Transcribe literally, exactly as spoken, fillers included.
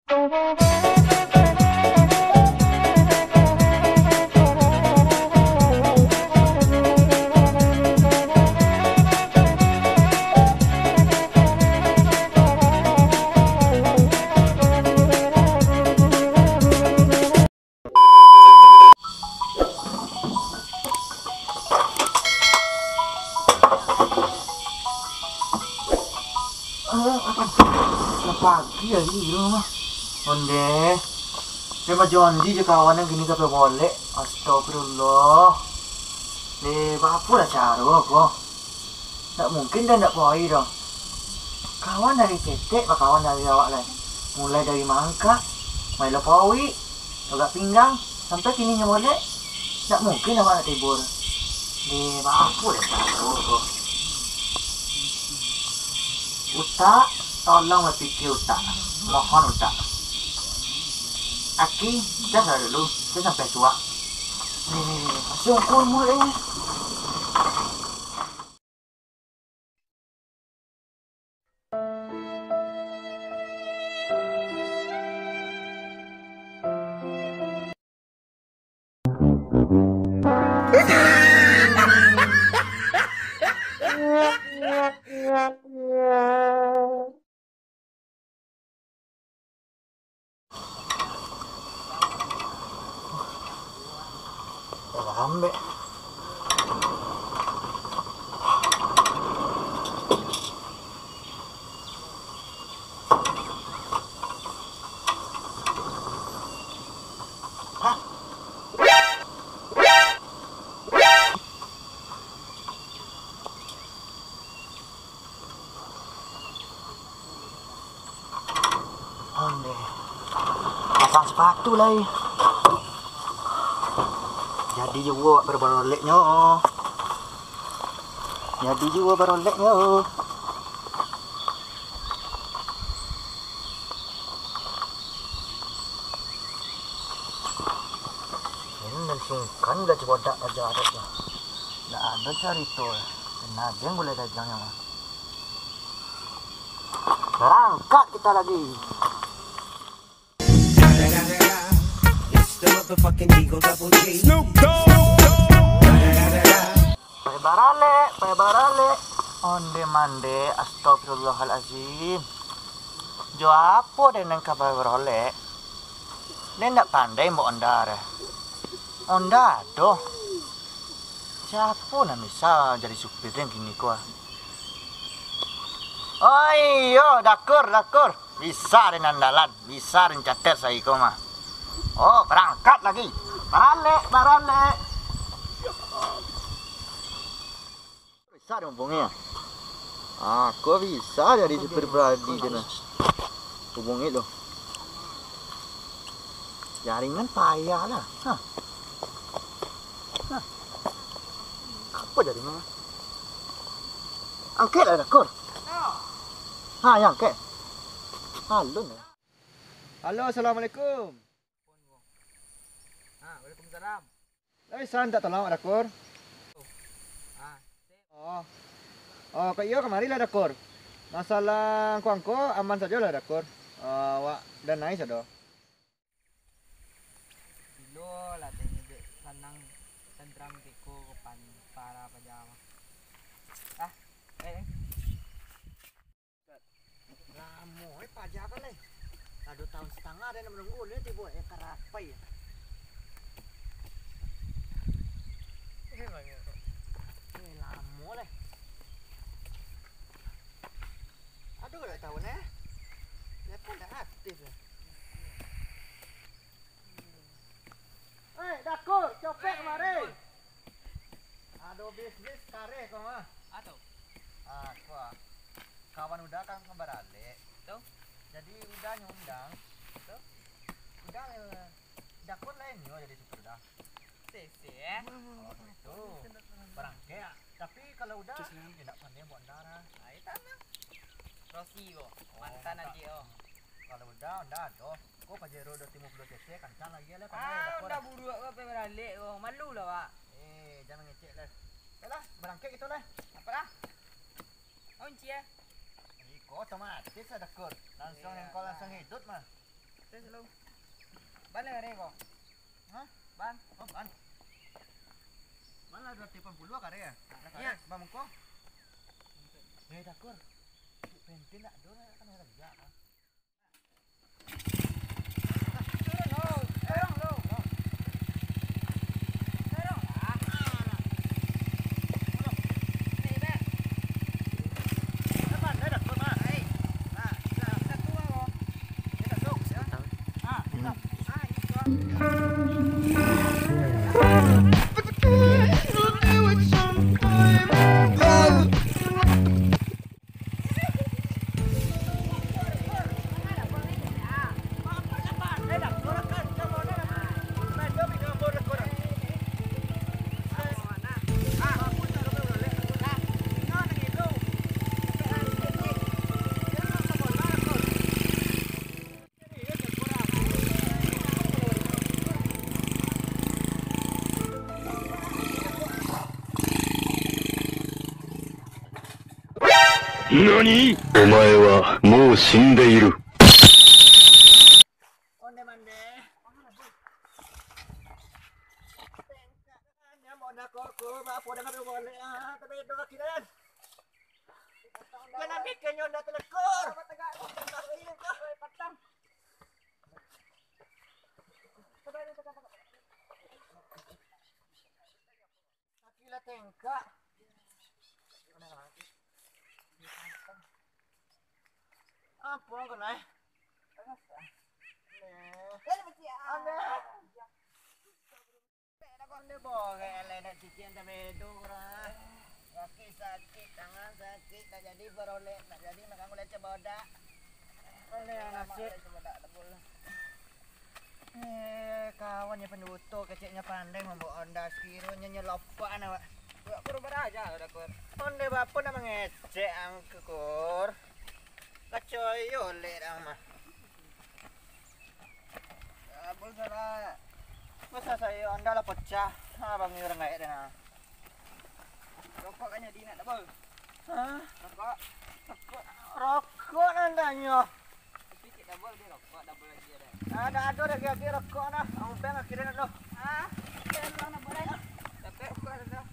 Pagi hari ni mah. Onde. Dia mah Jondi je kawan nan kini ka bolek. Astagfirullah. Eh, baapo lah caro ko? Ndak mungkin den ndak poi doh. Kawan dari ketek bakawan dari awak lai. Mulai dari mangkak, mailo poi, togak pinggang, sampai kini nyo molek. Ndak mungkin awak ndak tibur. Deh, baapo deh caro ko? Utak, tolong bapikia utak. Mohon utak. Aki, dah lah dulu. Dah sampai suak. Deh, masih ungkur molek ni. Lambek. Hah? Ondeh. Pasang sapatu lai. Jadi juo baroleknyo. Jadi juo baroleknyo. Ini nan sungkan bala cibodak Raja Arab lah. Ndak ado carito lah. Kena den bulai dagangnyo mah. Barangkak kita lagi. Pai baralek, pai baralek. Onde mande, astagfirullahalazim. Jo apo den nan ka barolek? Den ndak pandai mambao onda deh. Onda ado. Siapo nan bisa jadi supir den kini ko ah? Oh iyo, dakur, dakur. Bisa den andalan, bisa den cater saiko mah. Oh, barangkat lagi. Baralek, baralek. Bisa den hubungi ah. Ah, ko bisa jadi supir pribadi den nah. Hubungi lo. Jaringan payah lah. Hah. Hah. Apo jaringan? Angkek lah, dakur. Ha, yo angkek. Alun lah. Halo, assalamualaikum. Ah, waalaikumsalam. Lai bisa mintak tolong, dakur? Ah, oh. Oh, kok iyo kamari lah, dakur. Masalah angko-angko aman sajo lah, dakur. Ah, awak danai sado. Bilo lah tengok dek lanang tantram keko ko pan para paja mah. Ah, eh, eh. Lamo eh paja kan eh. Lah duo taun satangah den manunggu, ni tibo eh karapai. Eh, lamo leh. Aduh, dak tahu neh. Telepon dak aktif eh. Eh, dakur, copek kamari. Ado bisnis kareh ko mah. Ato. Ah, ko ah. Kawan Uda kan ka baralek. Tu. Jadi Uda nyo undang. Tu. Uda, eh, dakur lain nyo jadi supir Uda. Sese eh. Oh, itu. Barangkek. Tapi kalau Uda, indak pandai bawa darah. Ai tanang. Rosi ko. Oh, mantan adik ko. Kalau Uda, Uda ado. Ko Pajero duo ratus limo puluah cc, kancang lagi lah, pandai. Ah, dakur. Uda buruak ko, pai baralek ko. Malu lah, Pak. Eh, jan mangecek lah. Yolah, barangkek kito lah. Apolah? Kunci eh? Iko otomatis lah, dakur. Langsuang nengkol, langsuang hiduik mah. Tes lu. Ban lah kare ko. Hah? Ban. Oh, ban. Ban lah dua ratus delapan puluh kare ya? Iya. Ban mangko. Eh, Dakur. Bensin nak do nak kan kerja kan. Turun lo. Turun lo. Turun lah. Nih, Ber. Depan, eh, Dakur, Mak. Hei. Nah, sudah. Kita tua lo. Kita sok, ya. Ah, kita. Ah, itu. Nani? Omae wa mou shindeiru. Kaki lah tengkak. Apo kau nai? Aneh. Aneh. Dak konde borek, eleh nak cician tabedo urang. Kaki sakik, tangan sakik, tak jadi barolek, tak jadi makan gulai cabodak. Aneh nasib. Eh, kawan nyo panduto, keceknyo pandai mambaok onda, sakironyo nyo lopak awak. Buat kur baraja lah, Dakur. Onde bapo nak mangecek angku, Kur? Kacoyo lek ang mah. Abul salah. Masa sayo onda lah pecah. Ha, bang urang gaek deh nah. Rokok kan jadi nak, Dabul? Hah? Rokok. Rokok. Rokok nan tanyo. Tapi cik Dabul beli rokok, Dabul lagi ada. Ada, ada lagi, lagi rokok dah. Ang beng akhirnya dah. Ah, beng lah, Dabul, eh. Tapi rokok ada dah.